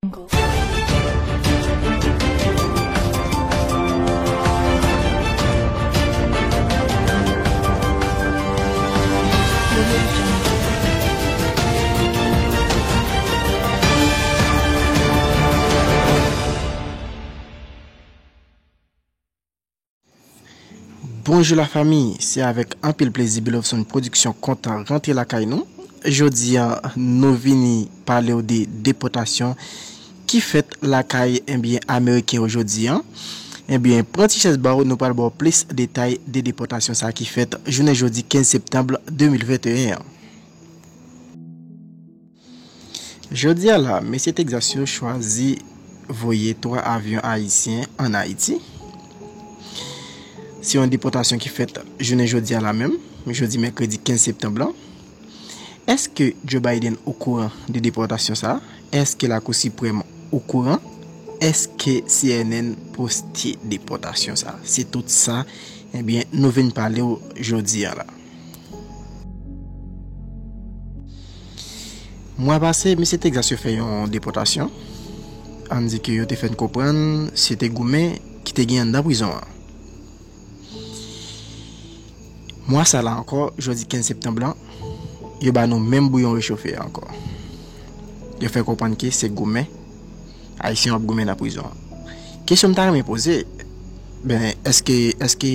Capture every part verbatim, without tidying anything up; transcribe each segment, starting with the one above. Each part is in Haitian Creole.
Bonjou lafanmi, se avèk anpil plezi Belovson Production kontan rantre lakay nou. Jodi a, nou vini pale w de depòtasyon ki fèt lakay, ebyen, Ameriken yo jodi a. Ebyen, pran ti chèz ba w, nou pral ba w plis detay de depòtasyon sa ki fèt jounen jodi kenz septanm de mil venteyen an. Jodi a la, mesye Texas yo chwazi voye twa avyon ayisyen ann Ayiti. Se yon depòtasyon ki fèt jounen jodi a la menm, jodi mèkredi kenz septanm lan. Èske Joe Biden okouran de depòtasyon sa a? Èske Lakou Siprèm okouran? Èske C N N poste depòtasyon sa a? Se tout sa, ebyen, nou vin pale w jodi a la. Mwa pase, mesye Texas yo fè yon depòtasyon. Ann di ke yo te fè n konprann se te goumen ki te gen anndan prizon an. Mwa sa la ankò, jodi kenz septanm lan, yo ba nou menm bouyon rechofe a ankò. Yo fè konprann ke se goumen Ayisyen yo ap goumen nan prizon an. Kesyon m ta renmen poze, ben, èske, èske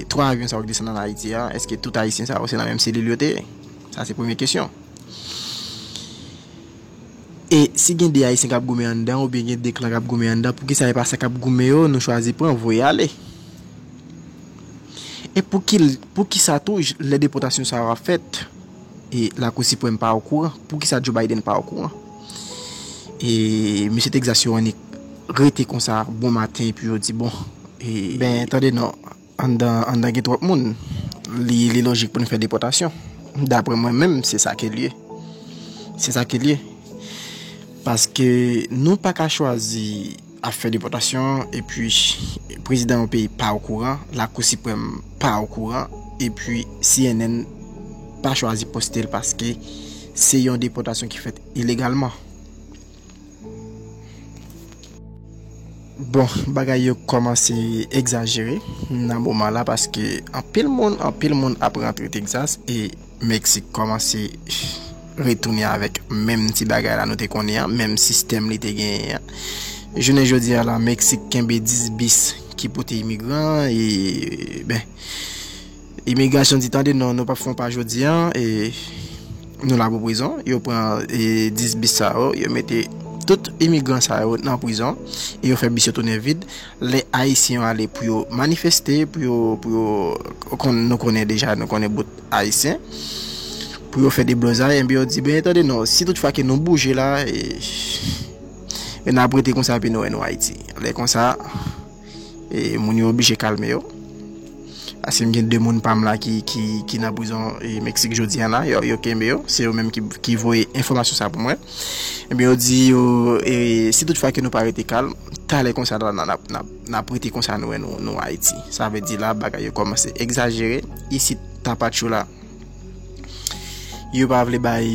twa avyon sa yo k desann ann Ayiti a, èske tout Ayisyen sa yo se nan menm selil yo te ye? Sa se premye kesyon. E si gen de Ayisyen k ap goumen anndan, oubyen gen de klan k ap goumen anndan, poukisa e pa sa k ap goumen yo nou chwazi pran, voye ale? E pou ki, poukisa tou, j-, lè depòtasyon sa yo ap fèt, e Lakou Siprèm pa okouran? Poukisa Joe Biden pa okouran? E mesye Texas yo annik rete konsa bon maten, epi yo di, bon, e, ben, tande non, anndan, anndan gen twòp moun. Li, li lojik pou n fè depòtasyon. Daprè mwen menm, se sa ke l ye. Se sa ke l ye. Paske nou pa ka chwazi ap fè depòtasyon, epi prezidan yon peyi pa okouran, Lakou Siprèm pa okouran, epi C N N pa chwazi poste l paske se yon depòtasyon ki fèt ilegalman. Bon, bagay yo kòmanse egzajere nan moman la, paske anpil moun, anpil moun ap rantre Texas, e Meksik kòmanse retounen avèk menm ti bagay la nou te konnen an, menm sistèm li te genyen an. Jounen jodi a la, Meksik kenbe dis bis ki pote imigran, e, ben, imigrasyon di, tande non, nou p ap fè yon pa jodi a, e nou la pou prizon. Yo pran, e, dis bis sa yo, yo mete tout imigran sa yo nan prizon, e yo fè bis yo tounen vid. Lè Ayisyen yo ale pou yo manifeste, pou yo, pou yo, kon-, nou konnen deja, nou konnen bout Ayisyen, pou yo fè deblozay, enben yo di, ben, tande non, si tout fwa ke nou bouje la, e, e n ap rete konsa, epi nou wè nou Ayiti. Lè konsa, e moun yo oblije kalme yo. Paske m gen de moun pa m la ki, ki, ki nan prizon, e, Meksik jodi a la, yo, yo kenbe yo. Se yo menm ki, ki voye enfòmasyon sa pou mwen. Ebyen, yo di yo, e, si tout fwa ke nou pa rete kalm, talè konsa la, n ap, n ap, n ap rete konsa nou wè nou, nou Ayiti. Sa vle di la, bagay yo kòmanse egzajere. Isit, Tapachula, yo pa vle bay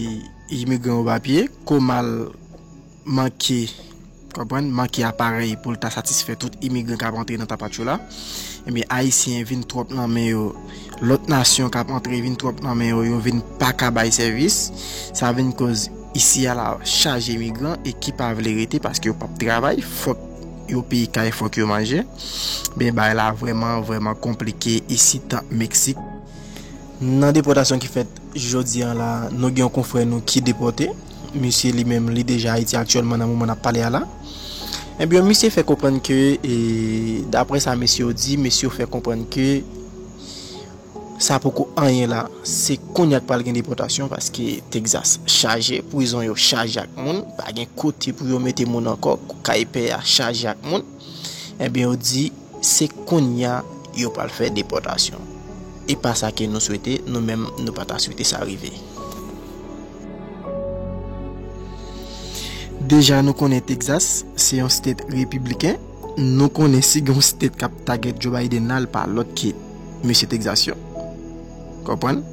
imigran yo papye. Komal manke, konprann, manke aparèy pou l ta satisfè tout imigran k ap antre nan Tapachula. Ebyen, Ayisyen vin twòp nan men yo. Lòt nasyon k ap antre vin twòp nan men yo, yo vin pa ka bay sèvis. Sa vin koz isi a la chaje imigran e ki pa vle rete paske yo p ap travay, fòk yo peye kay, fòk yo manje. Ben, bagay la vrèman, vrèman konplike isit Meksik. Nan depòtasyon ki fèt jodi a la, nou gen yon konfrè nou ki depòte. Misye li menm, li deja Ayiti aktyèlman nan moman n ap pale a la. Ebyen, misye fè konprann ke, e, daprè sa mesye yo di, mesye yo fè konprann ke sa poko anyen la. Se kounye a k pral gen depòtasyon paske Texas chaje, prizon yo chaje ak moun, pa gen kote pou yo mete moun ankò, kay pè a chaje ak moun. Ebyen, yo di, se kounye a yo pral fè depòtasyon. E pa sa ke nou swete, nou menm, nou pa ta swete sa rive. Deja, nou konnen Texas se yon state repibliken. Nou konnen si gen yon state k ap tagèt Joe Biden la, l pa lòt ke mesye Texas yo. Konprann?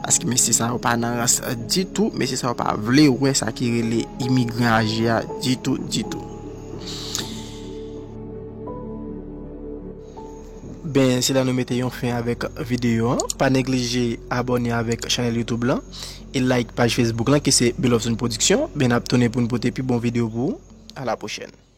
Paske mesye sa yo pa nan rans ditou, mesye sa yo pa vle wè sa ki rele imigran aje a ditou, ditou. Ben, se la nou mete yon fen avèk videyo an. Pa neglije abòne avèk chanèl YouTube lan e like paj Facebook lan ki se Belovzone Production. Ben, n ap tounen pou n pote pi bon videyo pou ou. A la pwochèn.